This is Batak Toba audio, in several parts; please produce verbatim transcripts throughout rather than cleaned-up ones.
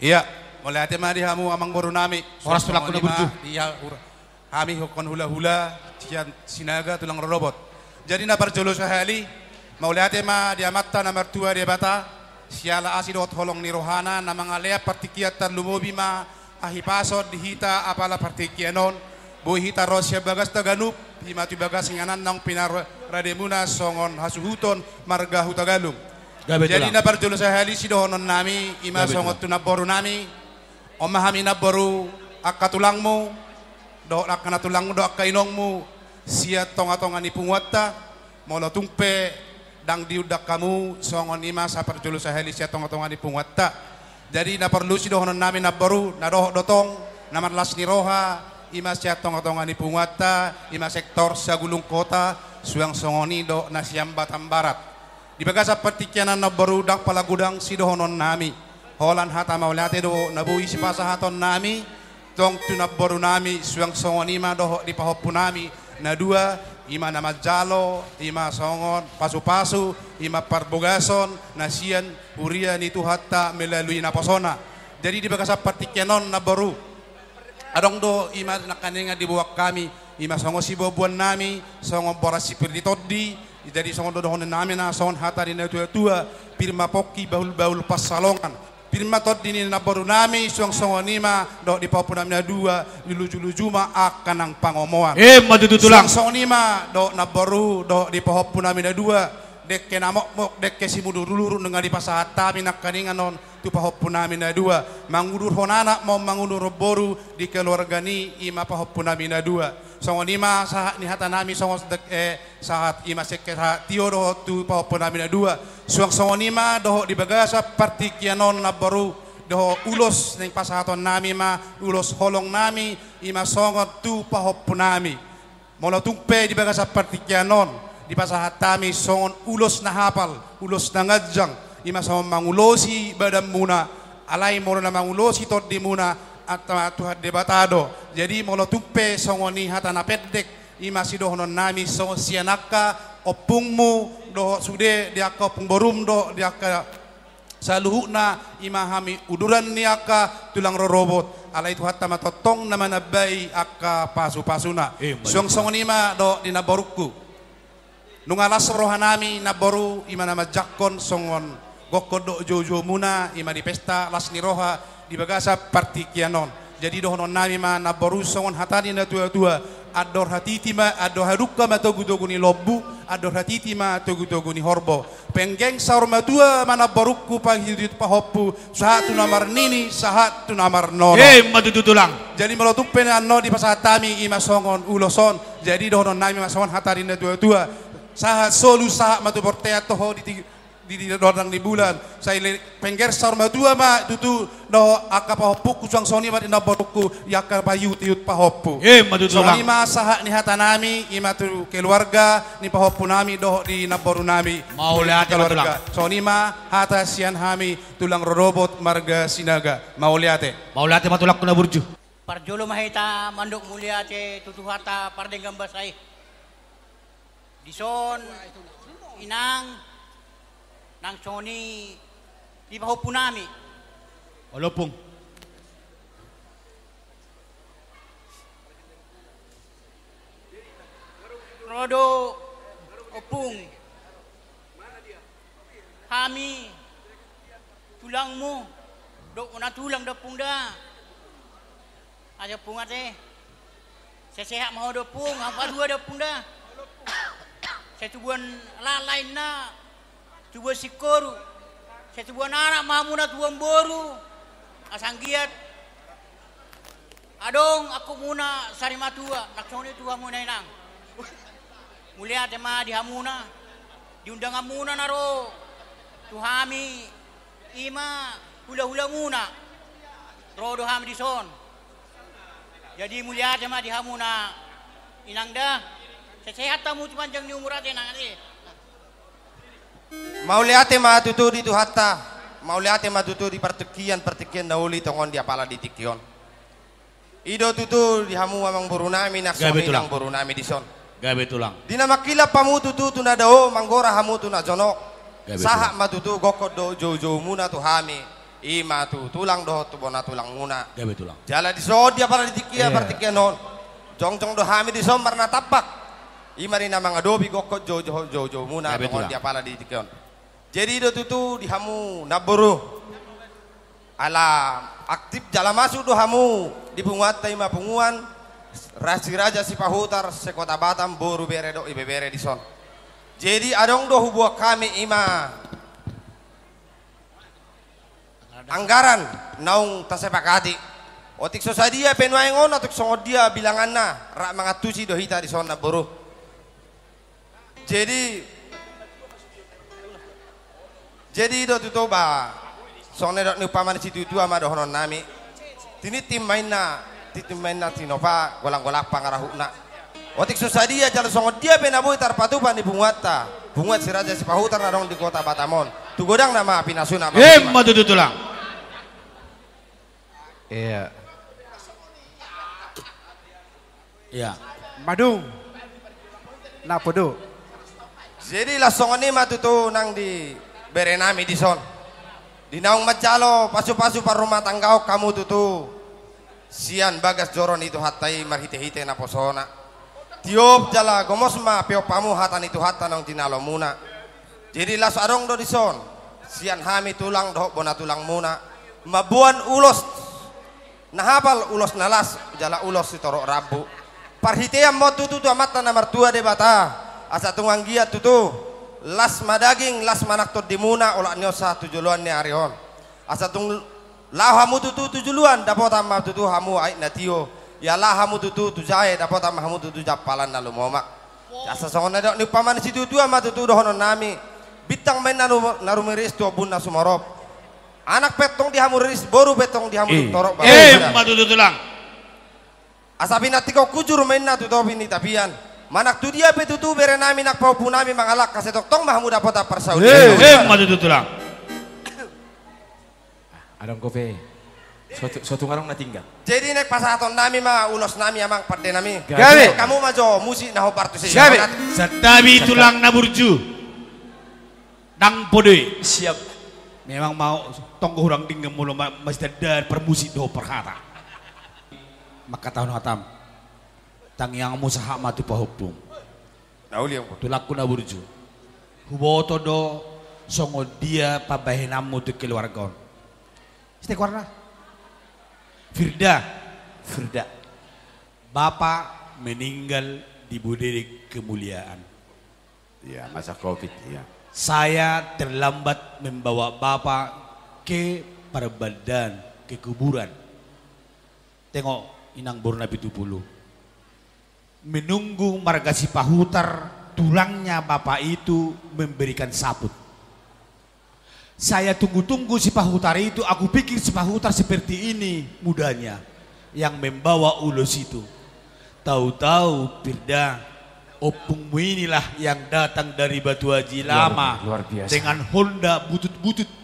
Ia, mauliate ma di hamu amangboru nami. Horas tulang, suang songon i ma burju. Ia, hami holan hulahula sian Sinaga tulang rorobot. Jadi na parjolo sahali, mauliate ma di Amanta na martua Debata, siala asi dohot holong ni rohana na mangalehon partingkian tarlumobi ma hahipason di hita apala partingkian on, boi hita ro sian bagas na ganup, i ma tu bagas inganan naung pinarademuna songon hasuhuton marga Hutagalung. Gabe tulang. Jadi na parjolo sahali sidohonon nami, i ma songon tu namboru nami, on ma hami namboru angka tulangmu, dohot angka na tulangmu, dohot angka inongmu, sian tongatonga ni punguanta, molo tung pe ndang diundang hamu, songon i ma sa parjolo sahali sian tongatonga ni punguanta. Jadi na porlu sidohonon nami namboru, na dohot do tong, na marlas ni roha, i ma sian tongatonga ni punguanta, i ma sektor Sagulung Kota, suang songon i dohot na sian Batam Barat. Di bagasan partingkian on namboru ndang pola godang sidohonon nami. Holan hata mauliate do na boi sipasahaton nami, tong tu namboru nami suang songon i ma dohot di pahompu nami na dua, i ma na manjalo, i ma songon pasupasu, i ma parbagason na sian huria ni Tuhanta melalui naposona. Jadi di bagasan partingkian on namboru, adong do i ma nangkaningan diboan hami, i ma songon siboanboan nami, songon boras sipir ni tondi, jadi songon dohonon nami na songon hata ni natuatua, pir ma pongki bahulbahul pansalongan. Pir ma tondi ni namboru nami, suang songon i ma dohot di pahompu nami na dua, dilujuluju ma angka nang pangomoan. Emma tutu tulang. Suang songon i ma dohot namboru, dohot di pahompu nami na dua, dengke na mokmok, dengke simuduruduru nunga dipasahat hami nangkaningan on tu pahompu nami na dua. Mangudurhon anak ma on, mangudurhon boru di keluarga ni i ma pahompu nami na dua. Songon i ma sahat ni hata nami songon dek-, eh, sahat i ma sengke sahat tio dohot tu pahompu nami na dua. Suang songon i ma dohot di bagasan partingkian on namboru, dohot ulos naeng pasahaton nami ma ulos holong nami, i ma songon tu pahompu nami. Molo tung pe di bagasan partingkian on dipasahat hami songon ulos na hapal, ulos na ganjang, i ma songon mangulosi badanmuna, alai molo na mangulosi tondimuna, antama Tuhan Debata do. Jadi molo tung pe songon i hata na pendek, i ma sidohonon nami songon sian angka ompungmu, dohot sude di angka ompung borum, dohot di angka saluhutna, i ma hami uduran ni angka tulang rorobot, alai Tuhanta ma tongtong na manambai angka pasupasuna. Emma tutu. Suang songon i ma dohot di namborungku. Nunga las roha nami namboru, i ma na manjangkon songon gokhon dohot joujoumuna, i ma di pesta las ni roha di bagasan partingkian on. Jadi dohonon nami ma namboru songon hata ni natuatua, andor hatiti ma, andor hadungka ma togutogu ni lombu, andor hatiti ma togutogu ni horbo. Penggeng saur matua ma namborungku, pahitiot pahompu, sahat tu na marnini, sahat tu na marnono. Emma tutu tulang. Jadi molo tung pe na annon dipasahat hami i ma songon ulos on, jadi dohonon nami ma songon hata ni natuatua, sahat solu sahat ma tu bortean toho di ti-, di, di dondang ni bulan. Sai le-, pengger saur matua ma tutu dohot angka pahompungku, suang songon i ma di namborungku di angka pahitiot pahompu. Emma tutu tulang. Songon i ma sahat ni hata nami, i ma tu keluarga ni pahompu nami dohot di namboru nami. Mauliate ma tulang. Keluarga. Songon i ma hata sian hami tulang rorobot marga Sinaga. Mauliate. Mauliate ma tulangku na burju. Parjolo ma hita mandok mauliate tu Tuhanta pardenggan basa i. Dison, inang, nang songon i di pahompu nami. Olo, ompung. Ro do, ompung. Hami tulangmu, dok na tulang do, ompung, da. Asa, ompung, ate. Sai sehat ma ho do, ompung, hamu padua do, ompung, da. Sai tubuan lae laenna, tubuan singkoru. Sai tubuan anak ma hamuna, tubuan boru. Asa anggiat adong angkup muna sari matua, nang songon i tu hamuna, inang. Mauliate ma di hamuna, di undangan muna na ro tu hami, i ma hulahula muna, ro do hami dison. Jadi mauliate ma di hamuna, inang, da. Sai sehat hamu tu panjang ni umur, ate, inang, ate. Mauliate ma tutu di Tuhanta, mauliate ma tutu di partingkian, partingkian na uli tongon di apala di tingki on. I do tutu di hamu amangboru nami, nang songon i, gabe tulang, nang boru nami dison. Gabe tulang. Di na mangkilap hamu tutu tu na dao, manggora hamu tu na jonok. Gabe tulang. Sahat ma tutu gokhon dohot joujoumuna tu hami. I ma tu tulang dohot tu bona tulangmuna. Gabe tulang. Jala dison di apala di tingki, iya, partingkian on, jongjong do hami dison marnatampak. I ma di na mangadopi gokhon jou-, jou-, jou-, joumuna. Gabe tulang. Di apala di tingki on. Jadi do tutu di hamu namboru. Ala aktif jala masuk do hamu di punguanta, i ma punguan Ra-, Si Raja Sipahutar se-Kota Batam, boru, bere dohot ibebere dison. Jadi adong do huboan hami, i ma anggaran naung tasepakati. Otik so sadia pe nuaeng on, otik songon dia bilanganna, rap mangantusi do hita dison namboru. Jadi, jadi do tutu ba, songon na nidok ni umpama ni situatua ma dohonon nami. Tinitip ma inna, tinitip ma inna tinopa, golang-golang pangarahutna. Otik so sadia jala songon dia pe na boi tarpatupa ni punguanta, punguan Si Raja Sipahutar na adong di Kota Batam on, tu godangna ma pinasuna. Emma tutu tulang. Iya. Iya. Madung. Na podo. Jadi laos songon i ma tutu nang di bere nami dison. Di naung manjalo pasu-pasu parrumatanggaon hamu tutu, sian bagas joro ni Tuhanta i marhite-hite naposona. Tiop jala gomos ma peop hamu hata ni Tuhanta naung jinalomuna. Jadi laos adong do dison sian hami tulang dohot bona tulangmuna mamboan ulos na hapal, ulos na las jala ulos sitorop rambu. Parhitean ma on tutu tu Amanta na martua Debata, asa tung anggiat tutu las ma daging, las ma nang tondimuna, olat ni on sahat tu joloan ni ari on. Asa tung laho hamu tutu tu juluan, dapotan ma tutu hamu aek na tio. Ia laho hamu tutu tu jae, dapotan ma hamu tutu jampalan na lumomak. Asa songon na nidok ni umpama ni situatua ma tutu dohonon nami. Bintang ma inna na ru-, na rumiris tu ombun na sumorop. Anak pe tong di hamu riris, boru pe tong di hamu, eh, torop. Eh, baru ma tutu tulang. Asa pinantikhon hujur ma inna tu topi ni tapian. Manang tu dia pe tutu bere nami nang pahompu nami mangalangka, sai tongtong ma hamu dapotan parsaulian. Eh, eh, ma tutu tulang. Adong dope. So tu-, so tung adong na tinggal. Jadi naeng pasahaton nami ma ulos nami, amang pande nami. Gabe. Hamu ma jo musik na hombar tu si. Gabe. Santabi tulang na burju. Ndang podo i. Siap. Memang mau tonggo hurang denggan molo ma-, masitandaan parmusik dohot parhata. Mangkatahon hatam. Tangiangmu sahat ma tu pahompum. Na uli, amang. Tulangku na burju. Huboto do songon dia pambahenanmu tu keluarga on. Stek warna. Firda. Firda. Bapak meninggal di Budi Kemuliaan. Iya, masa covid, iya. Saya terlambat membawa bapak ke Parbandan, ke kuburan. Tengok, inang boru na pitu pulu. Menunggu marga Sipahutar, tulangnya bapak itu memberikan saput. Saya tunggu-tunggu Sipahutar itu, aku pikir Sipahutar seperti ini mudanya yang membawa ulos itu. Tahu-tahu, Firda, ompungmu inilah yang datang dari Batu Aji Lama, luar, luar biasa, dengan Honda butut-butut.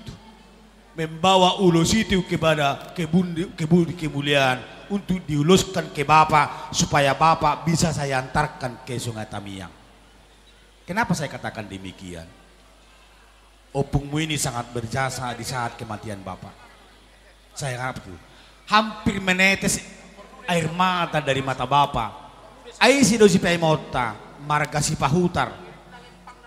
Membawa ulos itu kepada ke Budi, ke Budi Kemuliaan untuk diuloskan ke Bapak, supaya Bapak bisa saya antarkan ke Sungai Tamiang. Kenapa saya katakan demikian? Ompungmu ini sangat berjasa di saat kematian Bapak. Saya harap itu. Hampir menetes air mata dari mata Bapak. Ai ise do sipaimaonta, marga Sipahutar.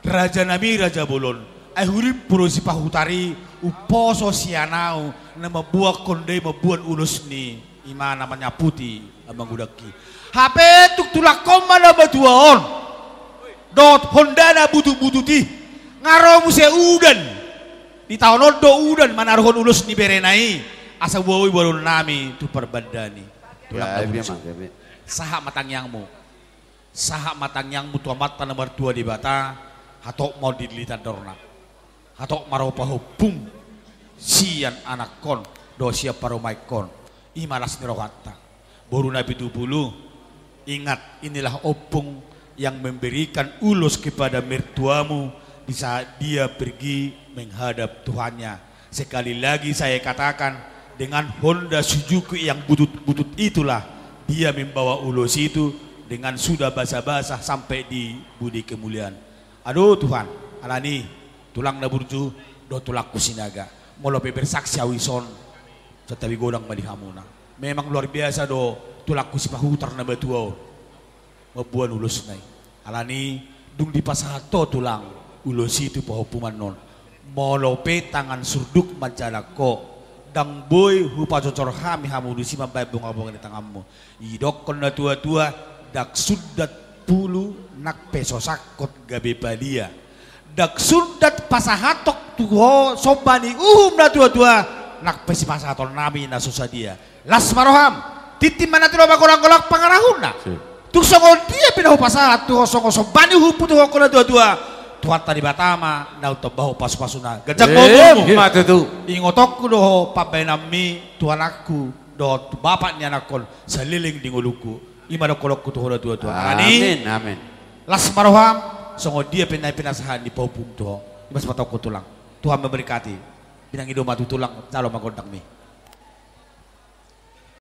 Raja nami, raja bolon. Ai hurimpu do Sipahutar i, umposo sian ahu, na mamboan honda i, mamboan ulos ni, i ma na manyaputi, amang udangki. Hape tung tulangkon ma na matua on. Dohot hondana butut-butut i. Nga ro muse udan. Di taon on do udan manaruhon ulos ni berena i. Asa boi boanon nami tu Parbandan i. Tulang na burju. Sahat ma tangiangmu. Sahat ma tangiangmu tu Amanta na martua Debata, hatop ma on dililitandorna. Hatop ma ro pahompum, sian anakkon, dohot sian parumaenkon. I ma las ni rohanta. Boru na pitu pulu, ingat, inilah ompung yang memberikan ulos kepada mertuamu di saat dia pergi menghadap Tuhannya. Sekali lagi saya katakan, dengan Honda Suzuki yang butut-butut itulah dia membawa ulos itu dengan sudah basah-basah sampai di Budi Kemuliaan. Aduh Tuhan, alani tulang na burju dohot tulangku Sinaga. Molo pe bersaksi ahu dison, santabi godang ma di hamuna. Memang luar biasa do tulangku Sipahutar na matua on mamboan ulosna i. Alani dung dipasahat ho tulang ulos i tu pahompuman on, molo pe tangan surduk manjalang ho, ndang boi hupajojor hami hamu disi mambahen bongabonga ni tanganmu. Didokkon natuatua, ndang sundat pulu nang pe so sangkot gabe palia. Ndang sundat pasahathon tu ho somba ni uhum natuatua, nang pe sipasahatonnami na so sadia. Las ma roham, tintin ma na tinopa golanggolang pangarahutna. Sip. Tung songon dia pe na hupasahat tu ho songon somba ni uhumhu tu ho angka natuatua, Tuhanta Debata ma na umtamba ho pasupasuna. Ganjang ma umurmu. Emma tutu. Ingotonku do ho pambahenanmi tu anakku dohot tu bapak ni anakkon saleleng di ngolungku. I ma dohononku tu ho natuatua. Amin, amin. Las ma roham, songon dia pe na pinasahat ni pahompum tu ho. I ma sipatongku tulang. Tuhan memberkati. Binang i do ma tu tulang, jalo ma gondangmi.